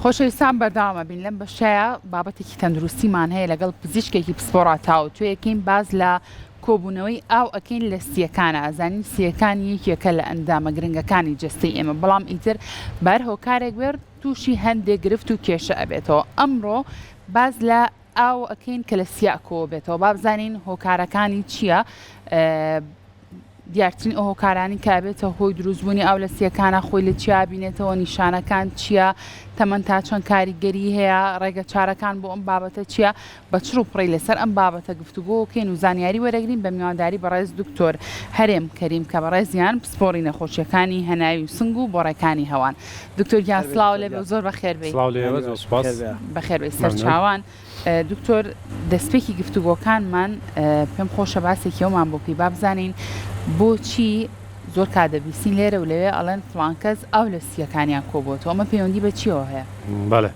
خۆشەویستان بەردەوام ئەبین لەم بەشەیا بابەتێکی تەندروستیمان هەیە لەگەڵ پزیشکێکی پسپۆڕا تاوتوێکەین باس لە کۆبوونەوەی ئاو ئەکەین لە سیەکانە ئەزانین سیەکان یەکێکە لە ئەندامە گرنگەکانی جەستەی ئێمە بەڵام ئیتر بەر هۆکارێک بێت تووشی هەندێک گرفت و کێشە ئەبێتەوە ئەمڕۆ باس لە ئاو ئەکەین کە لە سیا کۆبێتەوە با بزانین هۆکارەکانی چییە؟ دیارترین ئەو هۆکارانی کە ئەبێتە هۆی دروستبوونی ئاو لە سیەکانە خۆی لە چیا بینێتەوە نیشانەکان چییە تەمەن تا چەند کاریگەری هەیە ڕێگە چارەکان بۆ ئەم بابەتە چییە بە چڕ و پڕی لەسەر ئەم بابەتە گفتوگۆکەین و زانیاری وەرەگرین بە میوانداری بەڕێز دکتۆر هەرێم کەریم کە بەڕێزیان پسپۆڕی نەخۆشیەکانی هەناوی و سنگ و بۆڕێکانی هەوان دکتۆر گیان سڵاو لێبێ و زۆر بەخێر بێی. سڵاو لێوە زۆر سوپاس. بەخێر بێی سەرچاوان. دکتۆر دەستپێکی گفتوگۆکانمان پێم خۆشە باسێکی ئەومان بۆ بکەی با بزانین بۆچی زۆر کات دەبیستین لێرە و لەوێ ئەڵێن فڵان کەس ئاو لە سییەکانیان کۆبۆتەوە ئەمە پەیوەندی بە چیەوە هەیە؟ بەڵێ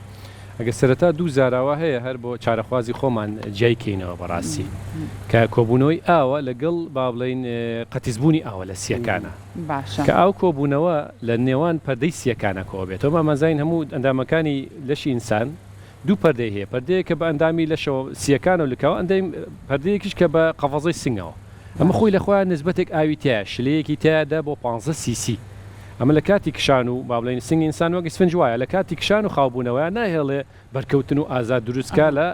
ئەگەر سەرەتا دوو زاراوە هەیە هەر بۆ چارەخوازی خۆمان جیای کەینەوە بەڕاستی کە کۆبوونەوەی ئاوە لەگەڵ با بڵێین قەتیسبوونی ئاوە لە سییەکانە باشە. کە ئاو کۆبوونەوە لە نێوان پەردەی سییەکانە کۆبێتەوە مامانزانین هەموو ئەندامەکانی لەشی ئینسان دوو پەردەی هەیە، پەردەیەک کە بە ئەندامی لەشەوە، سییەکانەوە لکاوە، ئەندەی پەردەیەکیش کە بە قەفەزەی سنگەوە. ئەمە خۆی لە خۆیان نسبەتێک ئاوی تیایە، شلەیەکی تیایە دە بۆ پانزە سیسی. ئەمە لە کاتی کشان و با بڵێین سنگی ئینسان وەک ئیسفنج وایە، لە کاتی کشان و خاوبوونەوەیا ناهێڵێ بەرکەوتن و ئازار دروست کا لە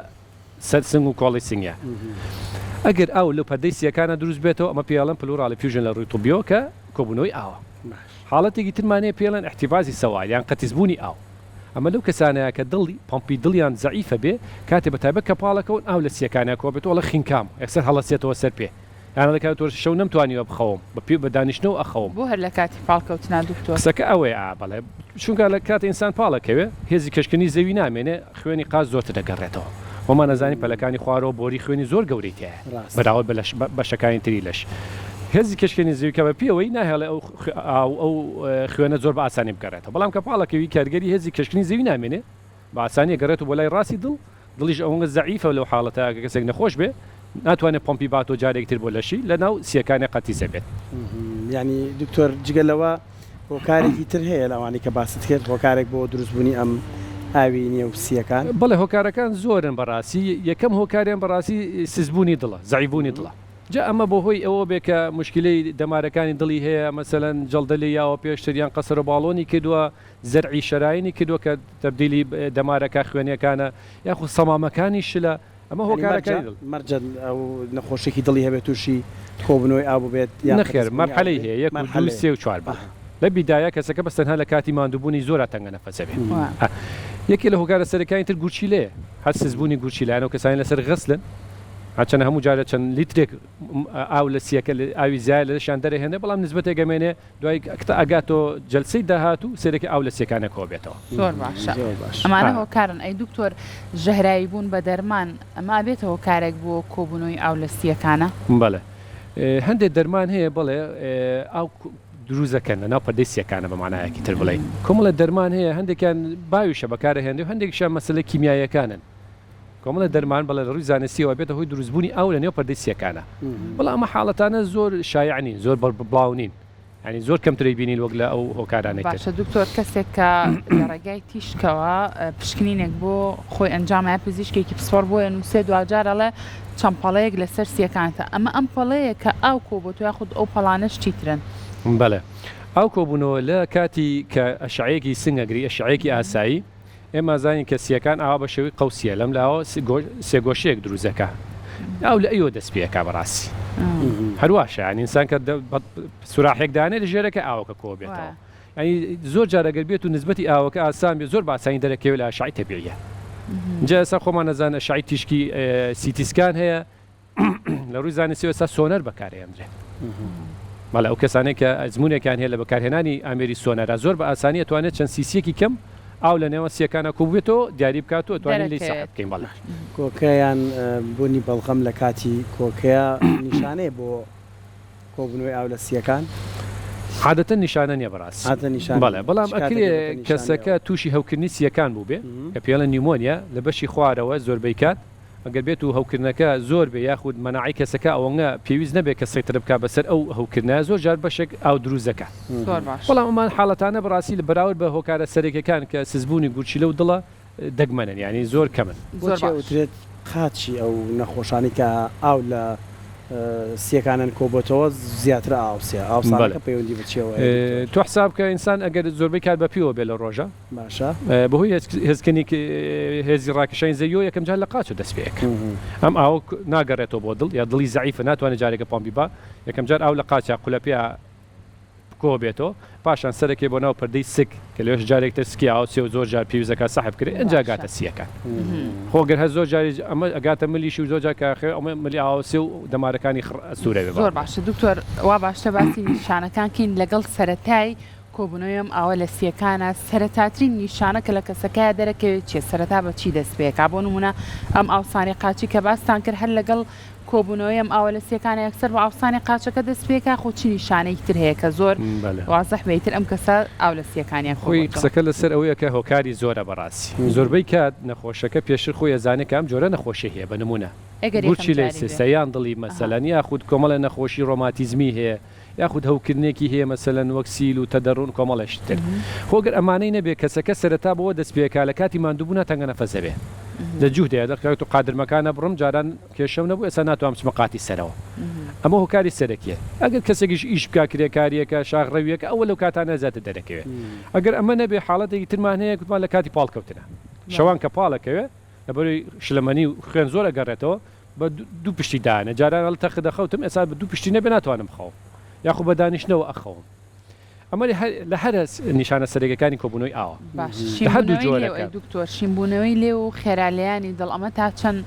سەر سنگ و کۆڵی سنگیا. ئەگەر ئاو لەو پەردەی سییەکانا دروست بێتەوە ئەمە پێی ئەڵێن pleural effusion لە ڕووی طبیەوە کە کۆبوونەوەی ئاوە. حاڵەتێکی ترمان هەیە پێی ئەڵێن احتباس سوائل یان قەتیسبوونی ئاو. ئەمە لەو کەسانەیە کە دڵ پەمپی دڵیان زەعیفە بێ کاتێ بە تایبەت کە پاڵەکەون ئاو لە سیەکانیا کۆبێتەوە ئەڵێ خینکام یەکسەر هەڵەسێتەوە سەر پێ یان ئەڵێ کاک تۆ شەو نەمتوانیوە بخەوم بە پێ بە دانیشتنەوە ئەخەوم. بۆ هەر لە کاتی پاڵکەوتنا دکتۆر؟ قسەکە ئەوەیە ئا بەڵێ چونکە لە کاتێ ئینسان پاڵەکەوێ هێزی کەشکردنی زەوی نامێنێ خوێنی قاچ زۆرتر دەگەڕێتەوە خۆمان ئەزانین پەلەکانی خوارەوە بۆری خوێنی زۆر گەورەی تیایە بەراورد بە لەش بەشەکانی تری لەش هێزی کەشکردنی زەوی کە بە پێوەی ناهێڵێ ئەو ئاو ئەو خوێنە زۆر بە ئاسانی بگەڕێتەوە بەڵام کە پاڵەکەوی کاریگەری هێزی کەشکردنی زەوی نامێنێ بە ئاسانی ئەگەڕێتەوە بۆ لای ڕاستی دڵ دڵیش ئەوەنگە زەعیفە لەو حاڵەتە کە کەسێک نەخۆش بێ ناتوانێت پەمپی باتەوە جارێکی تر بۆ لەشی لە ناو سیەکانی قەتیس ئەبێت. یانی دکتۆر جگە لەوە هۆکارێکی تر هەیە لەوانەی کە باست کرد هۆکارێک بۆ دروستبوونی ئەم ئاوی نێو سییەکان؟ بەڵێ هۆکارەکان زۆرن بەڕاستی یەکەم هۆکاریان بەڕاستی سستبوونی دڵە زەعیفبوونی دڵە جا ئەمە بۆ هۆی ئەوە بێ کە موشکیلەی دەمارەکانی دڵی هەیە مەسەلەن جەڵدە لێی یاوە پێشتر یان قەسەرە باڵۆنی کردووە زەرعی شەراینی کردووە کە تەبدیلی دەمارەکە خوێنیەکانە یاخود سەمامەکانی شلە ئەمە هۆکارەکانی دڵ. مەرجە ئەو نەخۆشێکی دڵی هەبێت تووشی کۆبوونەوەی ئاو ببێت یان نەخێر مەرحەلەی هەیە یەک و دوو سێ و چوار بەڵێ لە بیدایە کەسەکە بەس تەنها لە کاتی ماندووبوونی زۆرا تەنگە نەفەس ئەبێ یەکێ لە هۆکارە سەرەکانی تر گورچیلەیە هەر سستبوونی گورچیلە یان ئەو کەسانەی لەسەر غەسلن هەرچەندە هەموو جارێ چەند لیترێک ئاو لە سیەکە ئاوی زیایە لە لەشیان دەرەهێنێ بەڵام نسبەتێک ئەمێنێ دوای کە ئەگاتۆ جەلسەی داهاتوو سەیرەکەی ئاو لە سیەکانە کۆ بێتەوە. زۆر باشە ئەمانە هۆکارن ئەی دکتۆر ژەهراوی بوون بە دەرمان ئەمە ئەبێتە هۆکارێک بۆ کۆبوونەوەی ئاو لە سیەکانە؟ بەڵێ هەندێک دەرمان هەیە بەڵێ ئاو دروست دەکەن لە ناو پەردەی سیەکانە بە مانایەکی تر بڵێین کۆمەڵێ دەرمان هەیە هەندێکیان باویشە بەکارەهێنرێ و هەندێکیشیان مەسەلە کیمیاییەکانن کۆمەڵێ دەرمان بەڵێ لە ڕووی زانستیەوە ئەبێتە هۆی دروستبوونی ئاو لە نێو پەردەی سیەکانە بەڵام ئەمە حاڵەتانە زۆر شایع نین زۆر بڵاو نین یانی زۆر کەمترەی بینین وەک لە ئەو هۆکارانەی تر. باشە دکتۆر کەسێک کە لە ڕێگای تیشکەوە پشکنینێک بۆ خۆی ئەنجامایە پزیشکێکی پسپۆڕ بۆی ئەنووسێ دواجار ئەڵێ چەند پەڵەیەک لەسەر سیەکانتە ئەمە ئەم پەڵەیە کە ئاو کۆبۆتەوە یاخود ئەو پەڵانەش چیترن؟ بەڵێ ئاو کۆبوونەوە لە کاتی کە ئەشعەیەکی سنگ ئەگری ئەشعەیەکی ئاسایی ئێمە ئەزانین کە سییەکان ئاوا بە شێوەی قەوسییە لەم لاوە سێگۆشەیەک دروست دەکا ئاو لە ئەوێوە دەست پێ ئەکا بەڕاستی هەر واشە یانی ئینسان کە سوراحێک دانێ لە ژێرەکە ئاوەکە کۆ بێتەوە یانی زۆر جار ئەگەر بێت و نسبەتی ئاوەکە ئاسان بێ زۆر بە ئاسانی دەرەکەوێ لە ئەشعەی تەبیعیە جا ئێستا خۆمان ئەزانین ئەشعەی تیشکی CT scan هەیە لە ڕووی زانستیەوە ئێستا سۆنەر بەکارئێنرێت. بەڵێ ئەو کەسانەی کە ئەزموونێکیان هەیە لە بەکارهێنانی ئامێری سۆنەرا زۆر بە ئاسانی ئەتوانێت چەند سیسیەکی کەم ئاو لە نێوان سیەکانا کۆببێتەوە دیاری بکات و ئەتوانین لێی سەحب دەرەکەوێت. بکەین بەڵێ. کۆکە یان بوونی بەڵغەم لە کاتی کۆکەیا نیشانەیە بۆ کۆبوونەوەی ئاو لە سییەکان؟ عادەتەن نیشانە نیە بەڕاستی. عادەتەن نیشانە بەڵێ نیە. بەڵام چ کاتێک ئەکرێ دەبێتە نیشانەی کەسەکە ئەوە؟ تووشی هەوکردنی سییەکان بووبێ کە پێی ئەڵێن pneumonia لە بەشی خوارەوە زۆربەی کات. ئەگەر بێت و هەوکردنەکە زۆر بێ یاخود مەناعەی کەسەکە ئەوەنە پێویست نەبێت کە سەیتەرە بکات بەسەر ئەو هەوکردنە زۆر جار بەشێک ئاو دروست دەکات. زۆر باشە. بەڵام ئەمان حاڵەتانە بەڕاستی لە بەراورد بە هۆکارە سەرەکیەکان کە سستبوونی گورچیلە و دڵە دەگمەنن یانی زۆر کەمن. زۆر بۆچی باش. ئەوترێت قاچی ئەو نەخۆشانەی کە ئاو لە سیەکانن کۆبۆتەوە زیاتر ئاوسێ بەڵێ. ئاوسانەکە پەیوەندی بە چیەوە هەیە دکتۆر؟ تۆ حساب بکە ئینسان ئەگەر زۆربەی کات بە پێوە بێ لە ڕۆژا باشە. بەهۆی هێزکردنی هێزی ڕاکێشانی زەویەوە یەکەم جار لە قاچەوە دەست پێ ئەکا ئەم ئاوە ناگەڕێتەوە بۆ دڵ یا دڵی زەعیفە ناتوانێت جارێکە پۆمپی با یەکەم جار ئاو لە قاچە قولەپێ کۆ بێتەوە پاشان سەرەکەی بۆ ناو پەردەی سک کە لەوێش جارێک تر سکی ئاوسێ و زۆر جار پێویست دەکات سەحب کرێ ئینجا گاتە سییەکان خۆ گەر هەر زۆر جاریش ئەمە ئەگاتە ملیشی و زۆر جار کە ئەخەوێ ئەمە ملی ئاوسێ و دەمارەکانی خڕ ئەستوورە بێ زۆر باشە دکتۆر وا باشتر باسی نیشانەکان کەین لەگەڵ سەرەتای کۆبوونەوەی ئەم ئاوە لە سییەکانە سەرەتاترین نیشانە کە لە کەسەکەیا دەرەکەوێت چیە سەرەتا بە چی دەست پێکا بۆ نمونە ئەم ئاوسانی قاچی کە باستان کرد هەر لەگەڵ کۆبوونەوەی ئەم ئاوە لە سیەکانە یەکسەر بە ئاوسانی قاچەکە دەست پێکا خۆ چ نیشانەیەکی تر هەیە کە زۆر وازح بێ ئیتر ئەم کەسە ئاو لە سیەکانیان خۆی کۆبۆتەوە. قسەکە لەسەر ئەوەیە کە هۆکاری زۆرە بەڕاستی زۆربەی کات نەخۆشەکە پێشتر خۆی ئەزانێ کە ئەم جۆرە نەخۆشیە هەیە بە نمونە ئەگەر یەکەم گورچیلەی جاری بێ. سستە یان دڵی ئەها. مەسەلەن یاخود کۆمەڵێ نەخۆشی ڕۆماتیزمی هەیە یاخود هەوکردنێکی هەیە مەسەلەن وەک سیل و تەدەڕون کۆمەڵێ شت تر خۆ گەر ئەمانەی نەبێ کەسەکە سەرەتا بەوە دەست پێکا لە کاتی ماندووبوونا تەنگە نەفەس دەبێ لە جوهدەیە دەڵێ کاک تۆ قادرمەکانە بڕم جاران کێشەم نەبوو ئێستا ناتوانم بچمە قاتی سەرەوە ئەمە هۆکاری سەرەکیە ئەگەر کەسێکیش ئیش بکا کرێکاریەکە شاخڕەویەکە ئەوە لەو کاتانە زیاتر دەرەکەوێ ئەگەر ئەمە نەبێ حاڵەتێکی ترمان هەیە گوتمان لە کاتی پاڵکەوتنە شەوان کە پاڵەکەوێ لەبەرەی شلەمەنی و خوێن زۆر ئەگەڕێتەوە بە دوو پشتی دانێ جاران ئەڵێ تەخت دەخەوتم ئێستا بە دوو پشتی نەبێ ناتوانم بخەوم یاخۆ بە دانیشتنەوە ئەخەوم ئەمە لە هەرە نیشانە سەرەکیەکانی کۆبوونەوەی ئاوە باش لە هەردوو شینبوونەوەی لێو جۆرەکە. ئەی دکتۆر شینبوونەوەی لێو و خێرا لێیانی دڵ ئەمە تا چەند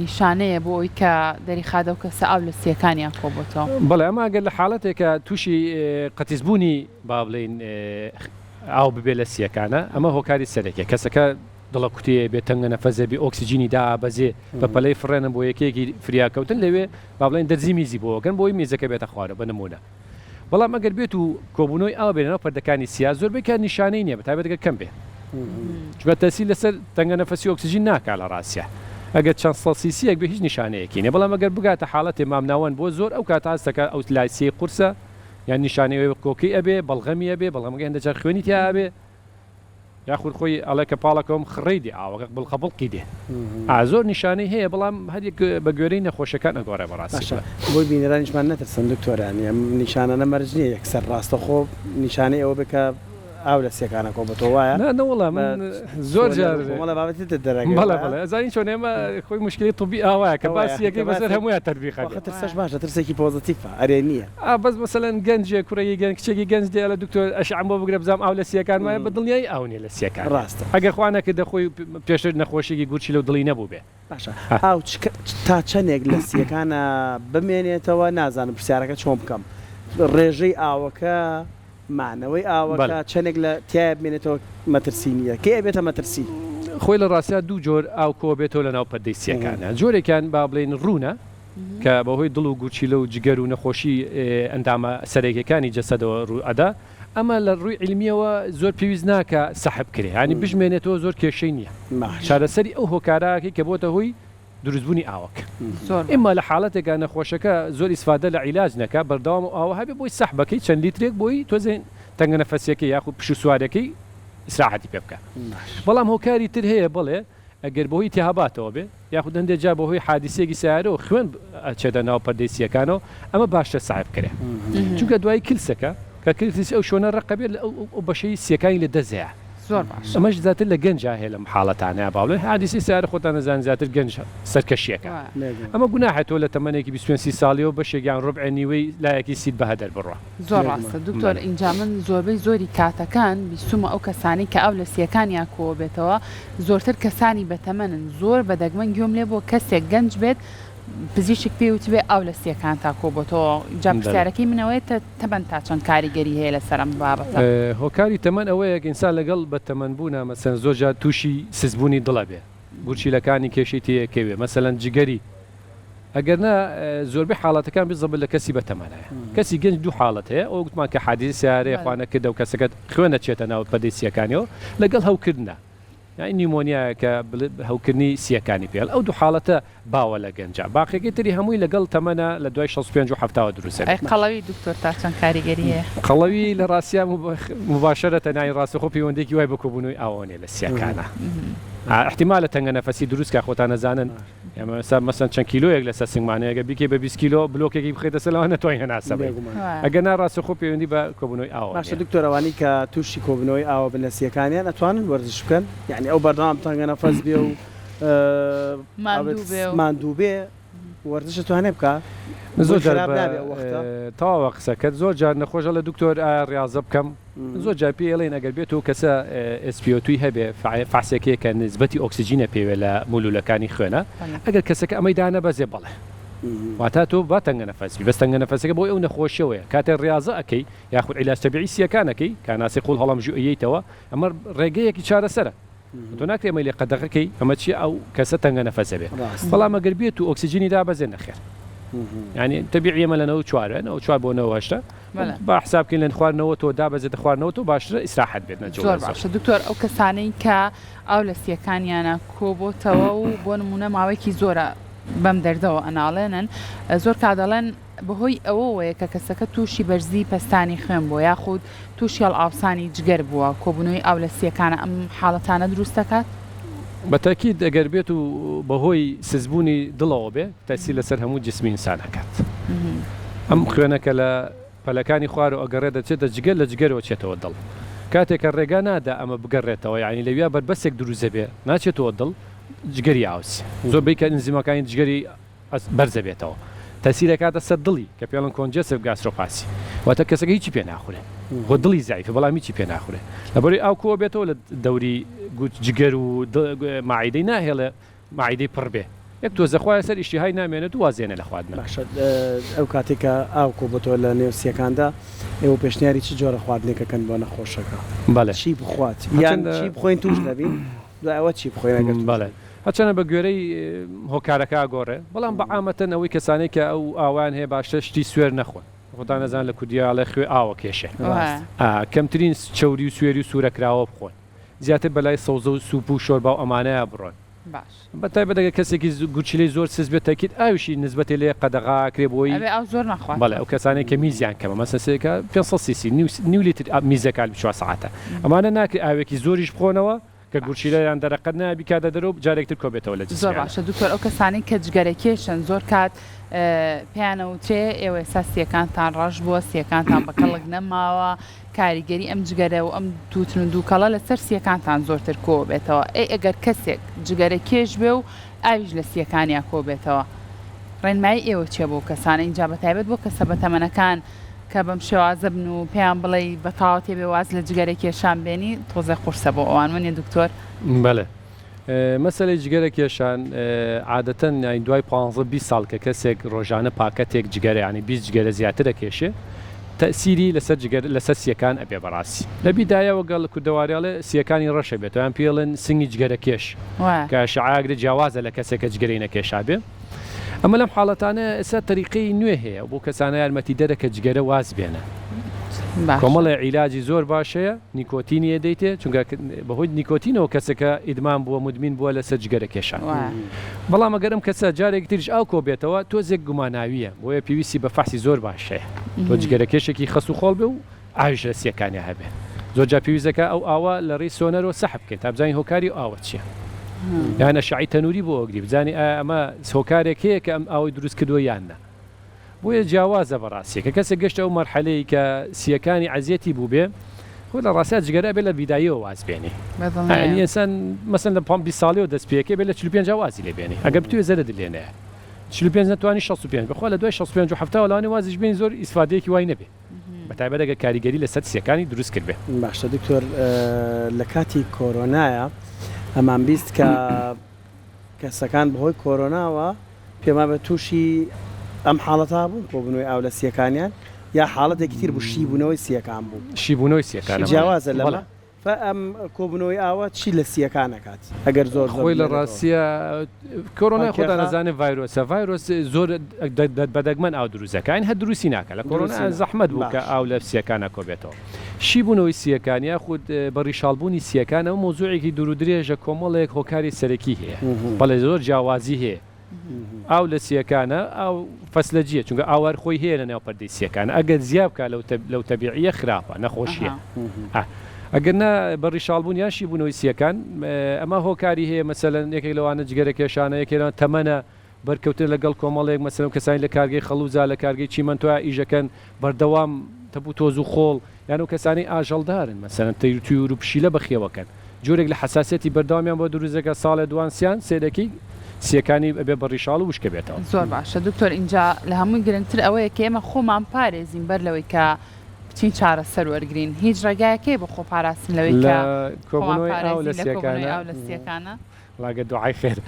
نیشانەیە بۆ ئەوی کە دەریخات ئەو کەسە ئاو لە سیەکانیان کۆبۆتەوە؟ بەڵێ ئەمە ئەگەر لە حاڵەتێکا تووشی قەتیسبوونی با بڵێین ئاو ببێ لە سیەکانە ئەمە هۆکاری سەرەکیە کەسەکە دڵەکوتێ بێ تەنگە نەفەسێ بێ ئۆکسجینی دائەبەزێ بە پەلەی فڕێنن بۆ یەکەیەکی فریاکەوتن لەوێ با بڵێین دەرزی میزی بۆ ئەکەن بۆی میزەکە بێتە خوارەوە بە نموونە بەڵام ئەگەر بێت و کۆبوونەوەی ئاو بێ لەناو پەردەکانی سیا زۆربەی کات نیشانەی نییە بەتایبەت گەر کەم بێ چونکە تەسیر لەسەر تەنگە نەفەسی ئۆکسجین ناکا لە ڕاستیا ئەگەر چەند سەد سیسیەک بێ هیچ نیشانەیەکی نییە بەڵام ئەگەر بگاتە حاڵەتێ مامناوەند بۆ زۆر ئەو کاتە هەست دەکات ئەو لایسیەی قورسە یان نیشانەی ئەوەی کۆکەی ئەبێ بەڵغەمی ئەبێ بەڵغەمەکەی هەندێک جار خوێنی تیا ئەبێ یاخود خۆی ئەڵێ کە پاڵەکەوم خڕەی دێ ئاوەکە بڵقە بڵقی دێ ئا زۆر نیشانەی هەیە بەڵام هەر یەک بە گوێرەی نەخۆشەکان ئەگۆڕێ بەڕاستی باشە بۆی بینەرانیشمان نەترسن دکتۆر یانی ئەم نیشانانە مەرج نییە یەکسەر ڕاستەخۆ نیشانەی ئەوە بێ کە ئاو لە سیەکانە کۆ بۆتەوە وایە نا نەوەڵا بە من زۆر سۆنەر جار و کۆمەڵە بابەتی تر دەرەکەوێ بەڵێ وایە بەڵێ ئەزانی چۆن ئێمە خۆی موشکیلەی طبی ئاوایە کە ئەوەیە باسی کە یەکەی بەسەر باسێک هەموویا تەتبیق خۆ ئەبێ ئاخە ترسەش باشە ترسێکی پۆزەتیفە ئەرێنییە. ئا بەس مەسەلەن گەنجێک کوڕێکی گەنج کچێکی گەنج دێ ئەڵێ دکتۆر ئەشعەم بۆ بگرە بزانم ئاو لە سییەکان مایە بە دڵنیایی ئاو نیە لە سییەکانا ڕاستە. ئەگەر خوا نەکردە خۆی پێشتر نەخۆشیەکی گورچیلە و دڵی نەبووبێ. باشە ئاو چ تا چەنێک لە سییەکانا بمێنێتەوە نازانم پرسیارەکە چۆن بکەم ڕێژەی ئاوەکە مانەوەی ئاوەکە چەنێک لە تیایا بمێنێتەوە مەترسی نیە کەی ئەبێتە مەترسی؟ خۆی لە ڕاستیا دوو جۆر ئاو کۆبێتەوە لە ناو پەردەی سییەکانا جۆرێکیان با بڵێین ڕوونە کە بەهۆی دڵ و گورچیلە و جگەر و نەخۆشی ئەندامە سەرەکیەکانی جەسەدەوە ڕوو ئەدا، ئەمە لە ڕووی عیلمیەوە زۆر پێویست ناکا سەحب کرێ یانی بشمێنێتەوە زۆر کێشەی نیە چارەسەری ئەو هۆکارە ئەکەی کە بۆتە هۆی دروستبوونی ئاوەکە ئیمما لە حاڵەتێکا نەخۆشەکە زۆر ئیسفادە لە عیلاج نەکا بەردەوام ئەو ئاوە هەبێ بۆی سەحبەکەی چەند لیترێک بۆی تۆزێ تەنگەنەفەسیەکەی یاخود پشوو سواریەکەی ئیسراحەتی پێ بکا بەڵام هۆکاری تر هەیە بەڵێ ئەگەر بەهۆی ئیلتیهاباتەوە بێ یاخود هەندێک جار بەهۆی حادیسەیەکی سەیارەوە خوێن ئەچێتە ناو پەردەی سییەکانەوە ئەمە باشترە سەعب بکرێ چونکە دوایی کلسەکە کە کلسیش ئەو شوێنە ڕەقە بێت ئەو بەشەی سییەکانی لە دەست دەیا زۆر باشە. ئەمەش زیاتر لە گەنجا هەیە لەم حاڵەتانە با بڵێن حادیسەی سەیارە خۆتان ئەزانن زیاتر گەنج سەرکەشیەکە ئەمە گوناحە تۆ لە تەمەنێکی 25 30 ساڵیەوە بەشێک یان ڕوبعێ نیوەی لایەکی سیت بە هەدەر بڕوا. زۆر ڕاستە دکتۆر ئینجا من زۆربەی زۆری کاتەکان بیستومە ئەو کەسانەی کە ئاو لە سیەکانیان کۆبێتەوە زۆرتر کەسانی بەتەمەنن زۆر بە دەگمەن گوێم لێ بووە کەسێک گەنج بێت پزیشک پێی وتبێ ئاو لە سیەکانتا کۆبۆتەوە جا پرسیارەکەی من ئەوەیە تەمەن تا چەند کاریگەری هەیە لەسەر ئەم بابەتە؟ هۆکاری تەمەن ئەوەیە ئینسان لەگەڵ بە تەمەن بوونا مەسەلەن زۆر جار تووشی سستبوونی دڵ ئەبێ گورچیلەکانی کێشەی تێ ئەکەوێ مەسەلەن جگەری ئەگەر نا زۆربەی حاڵەتەکان بزەبت لە کەسی بەتەمەنایە کەسی گەنج دوو حاڵەت هەیە ئەوە گوتمان کە حادیسەی سەیارەیە خوا نەکردە و کەسەکە خوێن ئەچێتە ناو پەردەی سییەکانیەوە لەگەڵ هەوکردنە. یانی نیمۆنیایە کە هەوکردنی سییەکانی پێ ئەو دوو حاڵەتە باوە لە گەنجا باقیەکەی تری هەمووی لەگەڵ تەمەنە لە دوای 65 و حەفتاوە دروست ئەی دەبێت. قەڵەوی دکتۆر تا چەند کاریگەری هەیە؟ قەڵەوی لە ڕاستیا موباشەرەتەن یانی ڕاستەخۆ پەیوەندیەکی وای بە کۆبوونەوەی ئاوەوە نیە لە سییەکانا ئیحتیمالە تەنگە نەفەسی دروست کا خۆتان ئەزانن ئێمە ئێستا مەسەن چەند کیلۆیەک لەسەر سنگمان هەیە گەر بیکەی بە 20 کیلۆ بلۆکێکی بخەیتە سەر لەوانە نەتوانین هەناسە بەین بێگومان. ئەگەر نا ڕاستەخۆ پەیوەندی بە کۆبوونەوەی ئاوەوە باشە نیە. دکتۆر ئەوانەی کە تووشی کۆبوونەوەی ئاوە بن لە سییەکانیان ئەتوانن وەرزش بکەن؟ یانی ئەو بەردەوام تەنگە نەفەس بێ و ماندوو بێ و. ماندوو بێ وەرزش ئەتوانێ بکا؟ زۆر بۆی جار خراپ بە نابێ ئەو وەختە؟ تەواوە قسەکەت زۆر جار نەخۆش ئەڵێ دکتۆر ئایا ڕیاضە بکەم؟ زۆر جار پێی ئەڵێین ئەگەر بێت و کەسە SpO2 ی هەبێ فەحسێک هەیە کە نسبەتی ئۆکسجینە پێوێ لە مولولەکانی خوێنە ئەگەر کەسەکە ئەمەی دانەبەزێ بەڵێ واتا تۆ با تەنگە نەفەس بی بەس تەنگە نەفەسەکە بۆی ئەو نەخۆشیەوەیە کاتێ ڕیاضە ئەکەی یاخود عیلاج تەبیعی سیەکان ئەکەی کاناسی قوڵ هەڵەمژی ئەیەیتەوە ئەمە ڕێگەیەکی چارەسەرە تۆ ناکرێ ئەمەی لێ قەدەغە کەی ئەمە چیە ئەو کەسە تەنگە نەفەس ئەبێ بەڵام ئەگەر بێت و ئۆکسجینی دابەزێ نەخێر یعنی تەبیعی ئێمە لە 94 94 بۆ 98 با حساب بکەین لە خوار 90 تۆ دابەزێتە خوار 90 تۆ باشترە ئیسراحەت بێت نە زۆر باشە دکتۆر ئەو کەسانەی کە ئاو لە سیەکانیانە کۆبۆتەوە و بۆ نمونە ماوەیەکی زۆرە بەم دەردەوە ئەناڵێنن زۆر کا دەڵێن بەهۆی ئەوەوەیە کە کەسەکە تووشی بەرزی پەستانی خوێن بووە یاخود تووشی هەڵئاوسانی جگەر بووە، کۆبوونەوەی ئاو لە سییەکانە ئەم حاڵەتانە دروست دەکات؟ بە تەئکید ئەگەر بێت و بەهۆی سستبوونی دڵەوە بێ تەئسیر لەسەر هەموو جسمی ئینسان ئەکات. ئەم خوێنە کە لە پەلەکانی خوارەوە ئەگەڕێ دەچێتە جگەر لە جگەرەوە چێتەوە دڵ. کاتێک کە ڕێگا نادا ئەمە بگەڕێتەوە یانی لەویا بەربەستێک دروست دەبێ ناچێتەوە دڵ جگەری ئاوسی زۆربەی کە ئینزیمەکانی جگەری بەرزەبێتەوە تەسیر ئەکاتە سەر دڵی کە پێڵن congestive gastropathy واتە کەسەکە هیچی پێ ناخورێ خۆ دڵی زەعیفە بەڵام هیچی پێ ناخورێ لەبەرەی ئاو کۆ بێتەوە لە دەوری جگەر و مەعیدەی ناهێڵێ مەعیدەی پڕ بێ یەک تۆزە خوایە سەر ئیشتیهای نامێنێت و وازێنێ لە خواردنە. باشە ئەو کاتەی کە ئاو کۆبۆتەوە لە نێو سیەکاندا ئێوە پێشنیاری چ جۆرە خواردنێک ئەکەن بۆ نەخۆشەکە؟ بەڵێ چی بخوات یان چی بخۆین توش نەبین؟ دوای ئەوە چی بخۆین ئەگەر توش بەڵێ هەرچەنە بە گوێرەی هۆکارەکە ئەگۆڕێ بەڵام بە عامەتەن ئەوەی کەسانەی کە ئەو ئاوایان هەیە باشترە شتی سوێر نەخۆن خۆتان ئەزان لە کوردیا ئەڵێ خوێ ئاوە کێشێ کەمترین چەوری و سوێری و سوورەکراوە بخۆن زیاتر بەلای سەوزە و سوپ و شۆربا و ئەمانەیا بڕۆن باش. بە تایبەت ئەگەر کەسێکی گورچیلەی زۆر سست بێت تەکید ئاویشی نسبەتێ لێ قەدەغە ئەکرێ بۆی ئەبێ ئاو زۆر نەخوات. بەڵێ ئەو کەسانەی کە میزیان کەمە مەسەن سێکە 500 سیسی نیو لیتر میزەکە 24 سەعاتە ئەمانە ناکرێ ئاوێکی زۆریش بخۆنەوە کە گورچیلە یان دەرەقەت نایە بیکاتە دەرەوە و جارێک تر کۆبێتەوە لە زۆر جسمیانا. باشە دکتۆر ئەو کەسانەی کە جگەرە کێشن زۆر کات پێیان ئەوترێ ئێوە ئێستا سیەکانتان ڕەش بووە سیەکانتان بە کەڵک نەماوە کاریگەری ئەم جگەرە و ئەم توتن و دووکەڵە لەسەر سیەکانتان زۆرتر کۆبێتەوە ئەی ئەگەر کەسێک جگەرە کێش بێ و ئاویش لە سیەکانیا کۆبێتەوە ڕێنمایی ئێوە چیە بۆ کەسانە ئینجا بەتایبەت بۆ کەسە بەتەمەنەکان کە بەم شێوازە بن و پێیان بڵێی بە تەواوەتی ئەبێ واز لە جگەرە کێشان بێنی تۆزێ قورسە بۆ ئەوان وەنیە دکتۆر؟ بەڵێ مەسەلەی جگەرە کێشان عادەتەن یانی دوای پانزە 20 ساڵ کە کەسێک ڕۆژانە پاکەتێک جگەرە یانی 20 جگەرە زیاتر ئەکێشێ تەئسیری لەسەر جگەر لەسەر سیەکان ئەبێ بەڕاستی لە بیدایەوە گەڵ کوردەواری ئەڵێ سیەکانی ڕەش ئەبێتەوە یان پێی ئەڵێن سنگی جگەرە کێش کە شعاگرێ جیاوازە لە کەسێک کە جگەرەی نەکێشابێ. ئەمە لەم حاڵەتانە ئێستا تەریقەی نوێ هەیە بۆ کەسانە یارمەتی دەرە کە جگەرە واز بێنن کۆمەڵێ عیلاجی زۆر باش هەیە نیکۆتینی ئەدەیتێ چونکە بەهۆی نیکۆتینەوە کەسەکە ئیدمان بووە مدمین بووە لەسەر جگەرە کێشان بەڵام ئەگەر ئەم کەسە جارێکی تریش ئاو کۆ بێتەوە تۆزێک گوماناویە بۆیە پێویستی بە فەحسی زۆر باش هەیە تۆ جگەرە کێشێکی خەس و خۆڵ بێ و ئاویش لە سیەکانیا هەبێ زۆر جار پێویست دەکا ئەو ئاوە لە ڕێی سۆنەرەوە سەحب بکەین تا بزانین هۆکاری ئەو ئاوە چیە یان ئەشعەی تەنوری بۆ ئەگری بزانی ئایا ئەمە هۆکارێک هەیە کە ئەم ئاوەی دروست کردووە یان نا بۆیە جیاوازە بەڕاستی کە کەسێک گەشتە ئەو مەرحەلەی کە سیەکانی عەزیەتی بووبێ خۆ لە ڕاستیا جگەرە ئەبێ لە بیدایەوە واز بێنی یانی ئینسان مەسەن لە 20 ساڵیەوە دەست پێکێ بێ لە 45 وازی لێ بێنی ئەگەر بتوێ زەرەدت لێ نەیە 45 نەتوانی 65 بەخوا لە دوای 65 و 70 لەوانەیە وازیش بێنی زۆر ئیسفادەیەکی وای نەبێ. بەتایبەت ئەگەر کاریگەری لەسەر سیەکانی دروست کردبێ. باشە دکتۆر لە کاتی کۆرۆنایە ئەمان بیست کە کەسەکان بەهۆی کۆرۆناوە پێم وابێت تووشی ئەم حاڵەتە بوون کۆبوونەوەی ئاو لە سیەکانیان یا حاڵەتێکی تر بوو شیبوونەوەی سیەکان بوو شیبوونەوەی سیەکانە جیاوازە لەمە؟ فە ئەم کۆبوونەوەی ئاوە چی لە سییەکان ئەکات ئەگەر زۆر زۆر خۆی لە بمێنێتەوە؟ ڕاستیا کۆرۆنای خۆتان پاکیاخە؟ ئەزانێ ڤایرۆسە ڤایرۆس زۆر بە دەگمەن ئاو دروست دەکا یانی هەر دروستی ناکا لە کۆرۆنا دروستی ناکا زەحمەت بوو کە باش. ئاو لە سییەکانا کۆبێتەوە شی بوونەوەی سییەکان یاخود بە ڕیشاڵ بوونی سییەکان ئەوە مەوزوعێکی دوور و درێژە کۆمەڵێک هۆکاری سەرەکی هەیە بەڵێ زۆر جیاوازی هەیە ئاو لە سیەکانە ئاو فەسلەجیە چونکە ئاو هەر خۆی هەیە لە ناو پەردەی سیەکان ئەگەر زیا بکا لەو تەبیعیە خراپە نەخۆشیە ئەگەر نا بە ڕیشاڵ بوون یان شیبوونەوەی سیەکان ئەمە هۆکاری هەیە مەسەلەن یەکێک لەوانە جگەرە کێشانە یەکێک لەوان تەمەنە بەرکەوتن لەگەڵ کۆمەڵێک مەسەلەن کەسانی لە کارگەی خەڵوزا لە کارگەی چیمەنتۆیا ئیشەکەن بەردەوام تەپ و تۆز و خۆڵ یان ئەو کەسانەی ئاژەڵدارن مەسەلەن تەیر و تویر و پشیلە بەخێوەکەن جۆرێک لە حەساسیەتی بەردەوامیان بۆ دروست دەکات ساڵێ دوان سیان سێ دەکەی سیەکانی ئەبێ بە ڕیشاڵ و وشکە بێتەوە. زۆر باشە دکتۆر ئینجا لە هەمووی گرنگتر ئەوەیە کە ئێمە خۆمان پارێزین بەر لەوەی کە بچین چارەسەر وەرگرین هیچ ڕێگایەک هەیە بۆ خۆپاراستن لەوەی لە کە خۆمان کۆبوونەوەی ئاو لە پارێزین لە کۆبوونەوەی سیەکانە؟ ئاو لە سیەکانە؟ وەڵا گەر دوعای خێر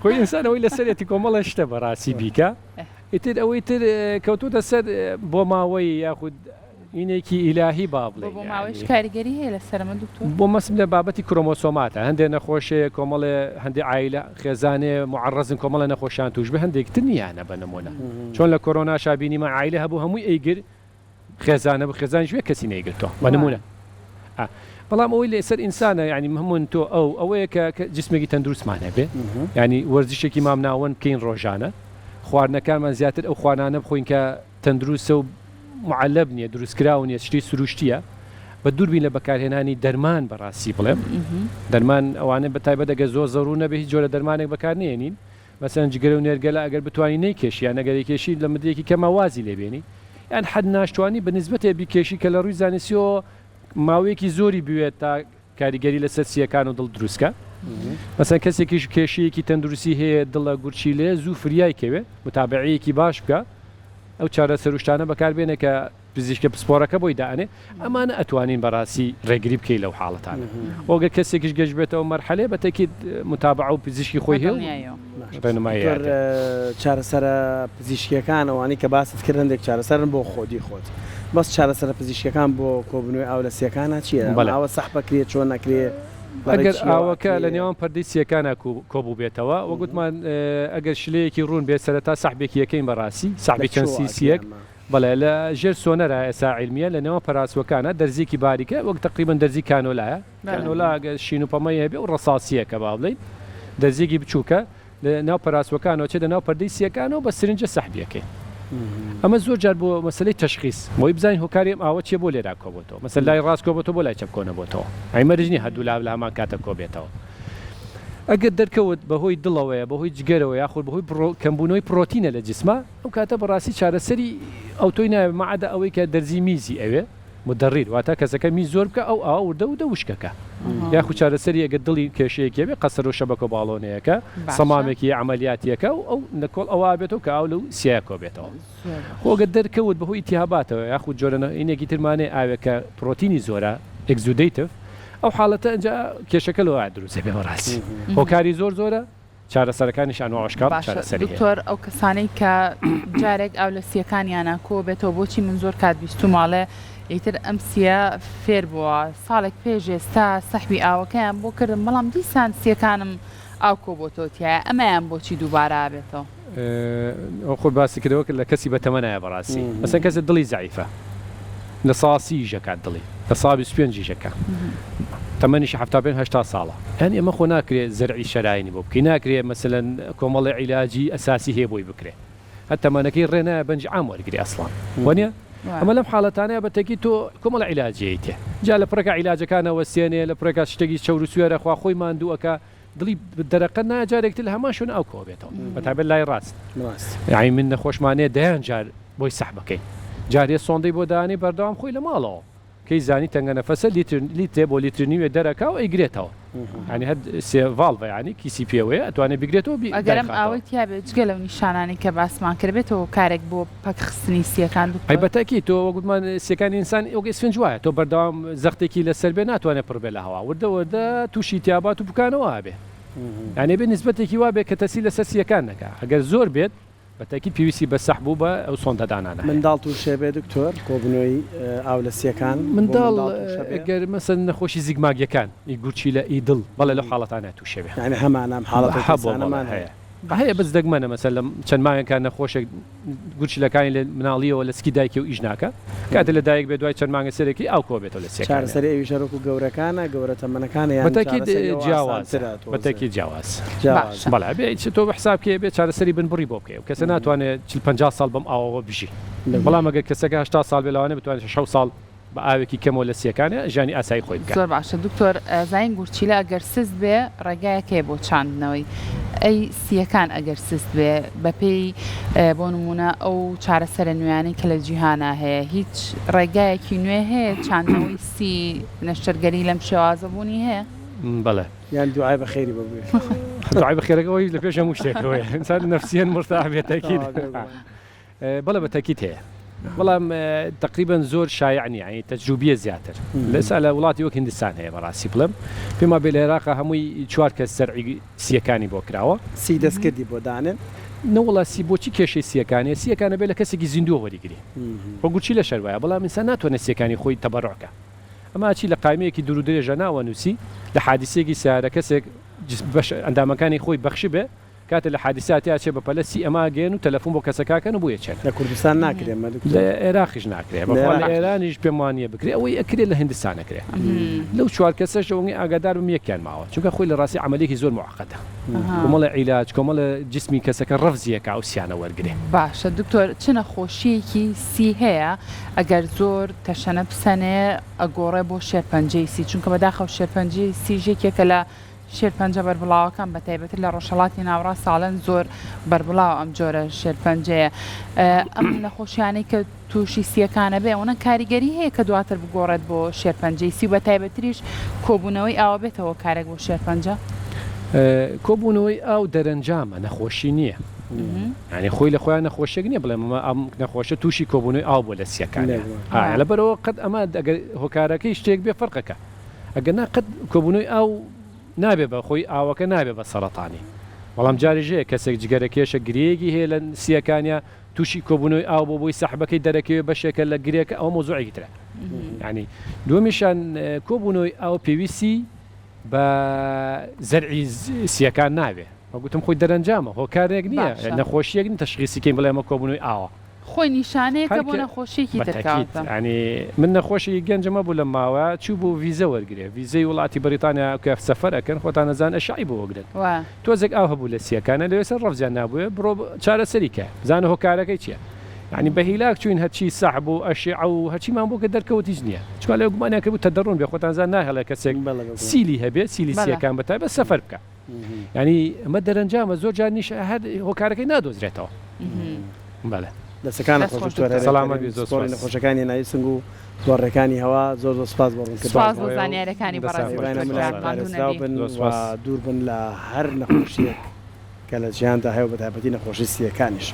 خۆی ئینسان ئەوەی لەسەرێتی کۆمەڵێ شتە بەڕاستی بیکا ئیتر ئەوەی تر کەوتوتە سەر بۆ ماوەی یاخود ئینێکی ئیلاهی با بۆ بڵێین بۆ ماوەیش یانی. کاریگەری هەیە لەسەر ئەمە دکتۆر؟ بۆ مەسم لە بابەتی کرۆمۆسۆماتە هەندێ نەخۆش هەیە کۆمەڵێ هەندێ عایلە خێزانێ موعەڕەزن کۆمەڵێ نەخۆشیان توش بێ هەندێک تر نییانە بە نمونە چۆن لە کۆرۆناشا بینیمان عایلە هەبوو هەمووی ئەیگر خێزانە بوو خێزانیش یەک کەسی نەیگرتەوە بە نمونە ئا بەڵام ئەوەی لەسەر ئینسانە یعنی هەمون تۆ ئەو ئەوەیە کە کە جسمێکی تەندروستمان هەبێ یعنی وەرزشێکی مامناوەند بکەین ڕۆژانە خواردنەکانمان زیاتر ئەو خوانانە بخۆین کە تەندروستە و معەلەب نییە دروستکراو نییە شتی سروشتیە بە دوور بین لە بەکارهێنانی دەرمان بەڕاستی بڵێم دەرمان ئەوانە بە تایبەت ئەگەر زۆر زەرور نەبێ هیچ جۆرە دەرمانێک بەکار نێنین مەسەلەن جگەرە و نێرگەلە ئەگەر بتوانی نەیکێشی یان ئەگەر ئەیکێشی لە مدەیەکی کەما وازی لێ بێنی یان حەد ناشتوانی بە نیسبەتێ بیکێشی کە لە ڕووی زانستیەوە ماوەیەکی زۆری بوێت تا کاریگەری لەسەر سییەکان و دڵ دروست کا مەسەلەن کەسێکیش کێشەیەکی تەندروستی هەیە دڵە گورچیلەیە زوو فریای کەوێ متابعەیەکی باش بکا ئەو چارەسەر و شتانە بەکار بێنێ کە پزیشکە پسپۆرەکە بۆی دائەنێ ئەمانە ئەتوانین بەڕاستی ڕێگری بکەی لەو حاڵەتانە خۆ گەر کەسێکیش گەشت بێتە ئەو مەرحەلەیە بە تەکید متابعە و پزیشکی خۆی هەیە و ڕێنمایی دکتۆر ئەیاتێ. چارەسەرە پزیشکیەکان ئەوانەی کە باست کرد هەندێک چارەسەرن بۆ خۆدی خۆت بەس چارەسەرە پزیشکیەکان بۆ کۆبونەوەی ئاو لە سیەکانا چیە ئەم بەڵێ. ئاوە سەحب ئەکرێ چۆن ئەکرێ بەڕێی ئەگەر چیەوە ئاوەکە لە ئەکرێ؟ نێوان پەردەی سیەکانا کۆبووبێتەوە وەک وتمان ئەگەر شلەیەکی ڕوون بێت سەرەتا سەحبێکی ئەکەین بەڕاستی لە سەحبی چەند چۆوە ئەکرێ سیسیەک ئەمە؟ بەڵێ لە ژێر سۆنەرا ئێسا عیلمیە لە نێوان پەراسوەکانا دەرزیەکی باریکە وەک تەقریبەن دەرزی کانۆلایە کانۆلا گەر شین و پەمەی هەبێ و ڕەساسیە کە با بڵێین دەرزیەکی بچوکە لە ناو پەراسوەکانەوە چێتە ناو پەردەی سیەکانەوە بە سرنجە سەحبیەکەی ئەمە زۆر جار بۆ مەسەلەی تەشخیس بۆی بزانین هۆکاری ئەم ئاوە چیە بۆ لێرا کۆبۆتەوە مەسەل لای ڕاست کۆبۆتەوە بۆ لای چەپ کۆنەبۆتەوە ئەی مەرج نیە هەردوو لا لە هەمان کاتە کۆبێتەوە ئەگەر دەرکەوت بەهۆی دڵەوەیە بەهۆی جگەرەوە یاخود بەهۆی کەمبوونەوەی پڕۆتینە لە جسما ئەو کاتە بەڕاستی چارەسەری ئەوتۆی ناوێ مەعەدا ئەوەی کە دەرزی میزی ئەوێ مدەڕیر واتە کەسەکە میز زۆر بکا ئەو ئاوە وردە وردە وشکەکا یاخود چارەسەری ئەگەر دڵی کێشەیەکی هەبێ قەسەرە و شەبەکە و باڵۆنەیەکە سەمامێکی عەمەلیاتیەکە و ئەو نەکۆڵ ئەوە ئەبێتەوە کە ئاو لەو سیایە کۆبێتەوە خۆ گەر دەرکەوت بەهۆی ئیتیهاباتەوە یاخود جۆرە نەینێکی ترمانەیە ئاوێک کە پرۆتینی زۆرە exudative ئەو حاڵەتە ئەنجا کێشەکە لەوە دروست دەبێ بەڕاستی هۆکاری زۆر زۆرە چارەسەرەکانیش ئەنواع ئەشکال باشە چارەسەری هەیە. دکتۆر ئەو کەسانەی کە جارێک ئاو لە سیەکانیانا کۆ بێتەوە بۆچی من زۆر کات بیستومە ئەڵێ ئیتر ئەم سیە فێر بووە ساڵێک پێش ئێستا سەحبی ئاوەکەیان بۆ کردم بەڵام دیسان سیەکانم ئاو کۆ بۆتەوە تیایا ئەمەیان بۆچی دووبارە ئەبێتەوە؟ ئەو خۆت باسی کردەوە لە کەسی بەتەمەنایە بەڕاستی مەسەن کەسێ دڵی زەعیفە لە سا سی ئیش ئەکات دڵی لە سا 25 ئیش ئەکا تەمەنیشی 75 هەشتا ساڵە یانی ئەمە خۆ ناکرێ زەرعی شەراینی بۆ بکەی ناکرێ مەسەلەن کۆمەڵێ عیلاجی ئەساسی هەیە بۆی بکرێ هەر تەمەنەکەی ڕێ نایە بەنج عام وەرگری ئەسڵان وەنیە ئەمە لەم حاڵەتانەیە بە تەکی تۆ کۆمەڵە عیلاجی ئەیتێ جا لە پڕێکا عیلاجەکان ئەوەستێنێ لە پڕێکا شتێکی چەور و سوێرە خوا خۆی ماندوو ئەکا دڵی دەرەقەت نایە جارێک تر لە هەمان شوێن ئاو کۆبێتەوە بە تایبەت لای ڕاست یانی من نەخۆشمانەیە دەیان جار بۆی سەحبەکەین جارێ سۆندەی بۆ دانێ بەردەوام خۆی لە ماڵەوە کەی زانی تەنگە نەفەسە لیتر لیترێ بۆ لیتر نیوێ دەرەکا و ئەیگرێتەوە یانی هەر سێ ڤاڵڤە یانی کیسی پێوەیە ئەتوانێ بگرێتەوە بی ئەگەر ئەم دایخاتەوە. ئاوەی تیا بێت جگە لەو نیشانانەی کە باسمان کرد بێتە هۆکارێک بۆ پەک خستنی سییەکان ئەی دکتۆر؟ بە تەئکید تۆ وەک وتمان سییەکانی ئینسان وەک ئیسفنج وایە تۆ بەردەوام زەختێکی لەسەر بێ ناتوانێ پڕ بێ لە هەوا وردە وردە تووشی ئیلتیهابات و پوکانەوە ئەبێ یانی ئەبێ نیسبەتێکی وا بێ کە تەسیر لەسەر سییەکان نەکا ئەگەر زۆر بێت. بە تەئکید پێویستی بە سەحب و بە ئەو سۆندە دانانە هەیە. منداڵ تووشێ بێ دکتۆر کۆبوونەوەی ئاو لە سیەکان بۆ منداڵ منداڵ تووشە بێ؟ گەر مەسەن نەخۆشی زگماگیەکان ئی گورچیلە ئی دڵ بەڵێ لەو حاڵەتانە تووشێ بێ. یانی هەمانە ئەم حاڵەتە و هەبووە بەڵێ کەسانەمان هەیە. هەیە. هەیە بەس دەگمەنە مەسەن لە چەند مانگێکا نەخۆشێک گورچیلەکانی لە مناڵیەوە لە سکی دایکیەوە ئیش ناکا کاتێ لە دایک بێ دوای چەند مانگە سەرێکی ئاو کۆبێتەوە لە سیەکانیا. چارەسەری ئەویش هەر وەکو گەورەکانە گەورە تەمەنەکانە یان بە تەئکید چارەسەری ئەو جیاوازە ئاسانترە بە تۆزێ؟ تەئکید جیاواز. جیاوازە. باشە. بەڵێ ئەبێ چ تۆ حساب کەی ئەبێ چارەسەری بنبڕی بۆ بکەی ئەو کەسە ناتوانێ 40 50 ساڵ بەم ئاوەوە بژی بەڵام ئەگەر کەسەکە 80 ساڵ بێ لەوانەیە بتوانێت 6 ساڵ بە ئاوێکی کەمەوە لە سیەکانێ ژیانی ئاسایی خۆی بکات. زۆر باشە دکتۆر زین گورچیلە ئەگەر سست بێ ڕێگایەک هەیە بۆ چاندنەوەی ئەی سیەکان ئەگەر سست بێ بەپێی بۆ نمونە ئەو چارەسەرە نوێیانەی کە لە جیهانا هەیە هیچ ڕێگایەکی نوێ هەیە چاندنەوەی سی نەشتەرگەری لەم شێوازە بوونی هەیە؟ بەڵێ. یان دوعای بەخێری بۆ بکەی. دوعای بەخێرەکە ئەوەی لە پێش هەموو شتێکەوەیە ئینسان نەفسیەن مورتاح بێت تەئکید. بەڵێ بە تەکید هەیە بەڵام تقریبا زۆر شایع نیە یانی تەجروبیە زیاتر لەسا لە وڵاتی وەک هندستان هەیە بەڕاستی بڵێم پێم وابێ لە عێراق هەمووی چوار کەس زەرعی سیەکانی بۆ کراوە. سی دەستکردی بۆ دانێن. نەوەڵا سی بۆچی کێشەی سیەکانە سیەکانە بێ لە کەسێکی زیندووە وەریگری خۆ گورچیلە شەر وایە بەڵام ئینسان ناتوانێت سیەکانی خۆی تەبەروع کا ئەمە ئەچی لە قایمەیەکی دوور و درێژە ناوە نووسی لە حادیسەیەکی سەیارە کەسێک بەش ئەندامەکانی خۆی بەخشبێ کاتێ لە حادیسە تیا چێ بە پەلە سی ئەما گەیەن و تەلەفون بۆ کەسەکە کەن و بۆیە چێنە. لە کوردستان ناکرێ مە دکتۆر؟ لە ئێراقیش ناکرێ لە بەخوا لە ئێراقیش. ئێرانیش پێم وا نیە بکرێ ئەوەی ئەکرێ لە هندستان ئەکرێ لەو چوار کەسەش ئەوەی ئاگادار بم یەکیان ماوە چونکە خۆی لە ڕاستی عەمەلیەکی زۆر موعەقەدە کۆمەڵێ عیلاج کۆمەڵێ جسمی کەسەکە ڕەفزی ئەکا ئەو سیانە وەرگرێ. باشە دکتۆر چ نەخۆشیەکی سی هەیە ئەگەر زۆر تەشەنە بسەنێ ئەگۆڕێ بۆ شێرپەنجەی سی چونکە بەداخەوە شێرپەنجەی سیش یەکێکە لە شێرپەنجە بەربڵاوەکان بە تایبەتی لە ڕۆژهەڵاتی ناوەڕاست ساڵەن زۆر بەربڵاوە ئەم جۆرە شێرپەنجەیە ئەم نەخۆشیانەی کە تووشی سیەکانە بێ ئەوەنە کاریگەری هەیە کە دواتر بگۆڕێت بۆ شێرپەنجەی سی و بە تایبەتریش کۆبوونەوەی ئاوە بێتە هۆکارێک بۆ شێرپەنجە؟ کۆبوونەوەی ئاو دەرەنجامە نەخۆشی نییە یانی خۆی لە خۆیان نەخۆشیەک نییە بڵێم ئەمە ئەم نەخۆشە تووشی کۆبوونەوەی ئاو بووە لە سیەکانیا لەبەرئەوە قەت ئەمە ئەگەر هۆکارەکەی شتێک بێ فەرقەکە ئەگەر نا قەت کۆبوونەوەی ئاو نابێ بە خۆی ئاوەکە نابێ بە سەرەتانی بەڵام جاریش هەیە کەسێک جگەرە کێشە گرێیەکی هەیە لە سیەکانیا تووشی کۆبوونەوەی ئاو بۆ بۆی سەحبەکەی دەرەکەوێ بەشێکە لە گرێکە ئەوە مەوزوعێکی ترە یعنی دووەمیشان کۆبوونەوەی ئاو پێویستی بە زەرعی سیەکان نابێ وەگوتم خۆی دەرەنجامە هۆکارێک نییە نەخۆشیەک نیە تەشخیسی کەین بڵێ ئەمە کۆبوونەوەی ئاوە خۆی نیشانەیەکە بۆ نەخۆشیەکی تر کەواتە. یانی من نەخۆشێکی گەنجم هەبوو لەم ماوە چوو بوو ڤیزە وەرگرێ ڤیزەی وڵاتی بەریتانیا کە سەفەر ئەکەن خۆتان ئەزان ئەشعەی بۆ وەگرن تۆزێک ئاو هەبوو لە سیەکانە لەوێ سەر ڕەفزیان نابووێ بڕۆ چارەسەری کە بزانە هۆکارەکەی چیە یانی بە هیلاک چوین هەرچی سەحب و ئەشعە و هەرچیمان بۆ کە دەرکەوت هیچ نییە چونکە لەوێ گومانیان کردبوو تەدەڕون بێ خۆتان زان ناهێڵێ کەسێک سیلی هەبێ سیلی سیەکان بەتایبەت سەفەر بکا. یانی ئەمە دەرەنجامە زۆر جار نیش هەر هۆکارەکەی نادۆزرێتەوە بەڵێ. دەستەکانت خۆش دکتۆر هەرێم سەلامەت بی زۆر پسپۆڕی سوپاس. نەخۆشەکانی هەناوی سنگ و بۆڕیەکانی هەوا زۆر زۆر سوپاس بۆ ڕوونکردنەوەت. سوپاس بۆ زانیاریەکانی بەڕێز هیوای دکتۆر هەموو گیان لایەک ماندوو پارێزراو نەبی. بن زۆر و سوپاس. دوور بن لە هەر نەخۆشیەک کە لە جیهاندا هەیە و بەتایبەتی نەخۆشی سییەکانیش.